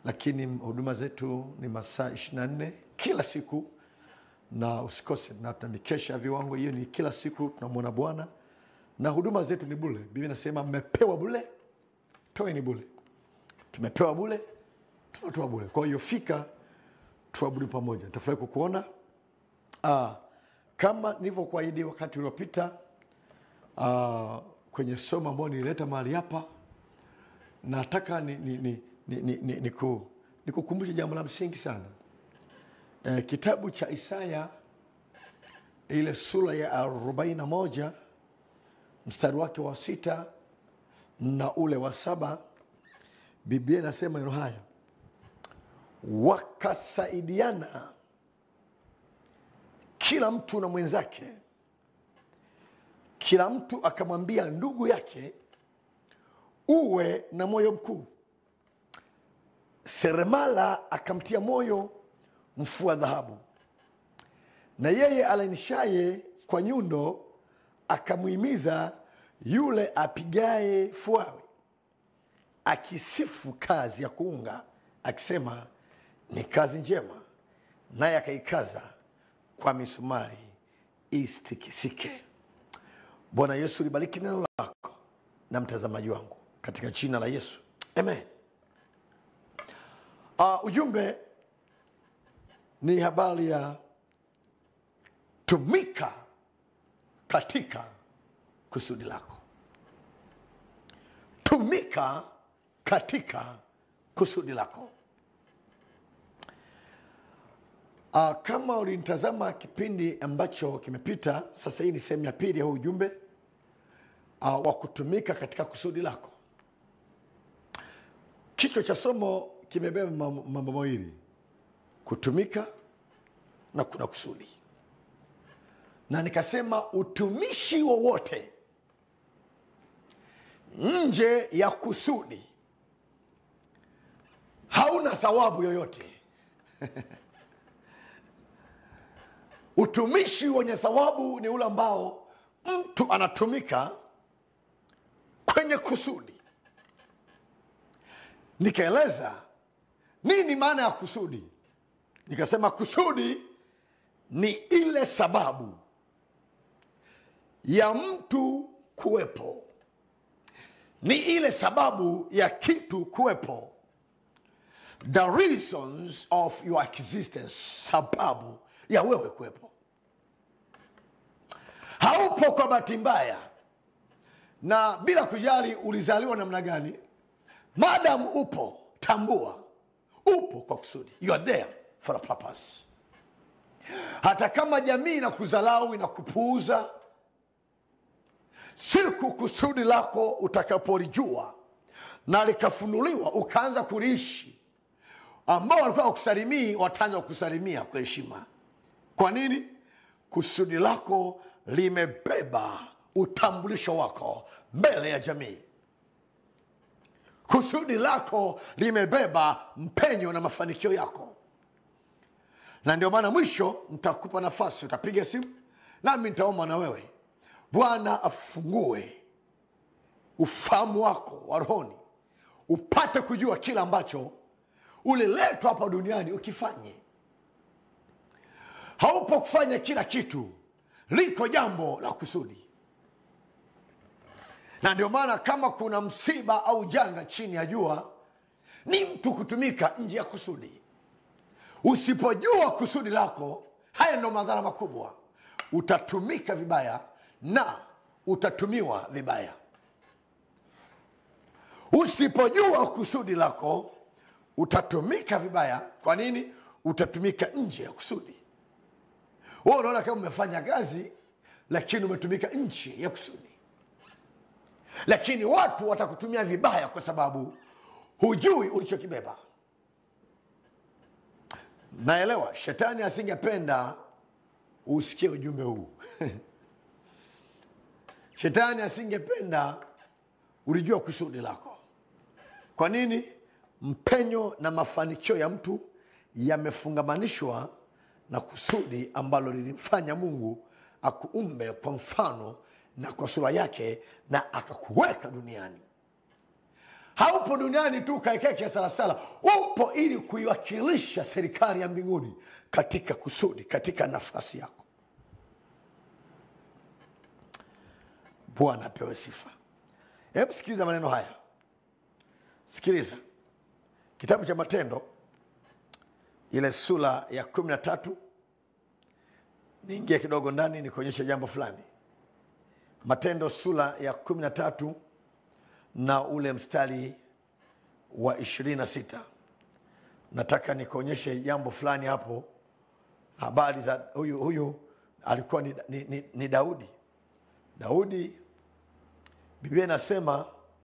Lakini huduma zetu ni masaa 24 kila siku, na usikose, na tuna mikesha ya viwango. Hiyo ni kila siku tunamwona Bwana, na huduma zetu ni bure. Biblia inasema mmepewa bure, toeni bure. Tumepewa bure, tunatoa bure. Kwa hiyo fika, tuabudu pamoja. Nitafurahi kukuona. Kama nilivyokuahidi wakati uliopita, kwenye somo ambalo nilileta mahali hapa, nataka nikukumbushe jambo la msingi sana. Kitabu cha Isaya ile sura ya 41 mstari wake wa 6 na ule wa 7, Biblia inasema neno haya: wakasaidiana kila mtu na mwenzake, kila mtu akamwambia ndugu yake, uwe na moyo mkuu. Seremala akamtia moyo mfua dhahabu, na yeye alainishaye kwa nyundo akamuhimiza yule apigaye fuawe, akisifu kazi ya kuunga, akisema ni kazi njema, naye akaikaza kwa misumari isitikisike. Bwana Yesu, libariki neno lako na mtazamaji wangu katika jina la Yesu, amen. Ujumbe ni habari ya tumika katika kusudi lako. Tumika katika kusudi lako. Kama ulinitazama kipindi ambacho kimepita, sasa hii ni sehemu ya pili ya huu ujumbe wa kutumika katika kusudi lako. Kichwa cha somo kimebeba mambo mawili: kutumika na kuna kusudi. Na nikasema utumishi wowote nje ya kusudi hauna thawabu yoyote. Utumishi wenye thawabu ni ule ambao mtu anatumika kwenye kusudi. Nikaeleza nini maana ya kusudi. Nikasema kusudi ni ile sababu ya mtu kuwepo, ni ile sababu ya kitu kuwepo. The reasons of your existence, sababu ya wewe kuwepo. Haupo kwa bahati mbaya, na bila kujali ulizaliwa namna gani, madam upo, tambua upo kwa kusudi. You are there for a purpose. Hata kama jamii inakuzalau, inakupuuza, siku kusudi lako utakapolijua na likafunuliwa ukaanza kuliishi, ambao walikuwa wakusalimii wataanza kukusalimia kwa heshima. Kwa nini? Kusudi lako limebeba utambulisho wako mbele ya jamii. Kusudi lako limebeba mpenyo na mafanikio yako. Na ndio maana mwisho nitakupa nafasi, utapiga simu nami nitaomba na wewe. Bwana afungue ufahamu wako wa rohoni, upate kujua kila ambacho uliletwa hapa duniani ukifanye. Haupo kufanya kila kitu, liko jambo la kusudi. Na ndio maana kama kuna msiba au janga chini ya jua, ni mtu kutumika nje ya kusudi. Usipojua kusudi lako, haya ndio madhara makubwa. Utatumika vibaya na utatumiwa vibaya. Usipojua kusudi lako, utatumika vibaya. Kwa nini? Utatumika nje ya kusudi. Wewe unaona kama umefanya kazi, lakini umetumika nje ya kusudi. Lakini watu watakutumia vibaya kwa sababu hujui ulichokibeba. Naelewa shetani asingependa usikie ujumbe huu. Shetani asingependa ulijua kusudi lako. Kwa nini? Mpenyo na mafanikio ya mtu yamefungamanishwa na kusudi ambalo lilimfanya Mungu akuumbe kwa mfano na kwa sura yake na akakuweka duniani. Haupo duniani tu ukaekea kisalasala, upo ili kuiwakilisha serikali ya mbinguni katika kusudi, katika nafasi yako. Bwana apewe sifa. Hebu sikiliza maneno haya, sikiliza kitabu cha Matendo ile sura ya 13. Niingie kidogo ndani nikuonyeshe jambo fulani. Matendo sura ya 13 na ule mstari wa 26. Nataka nikuonyeshe jambo fulani hapo, habari za huyu alikuwa ni Daudi. Daudi, Biblia inasema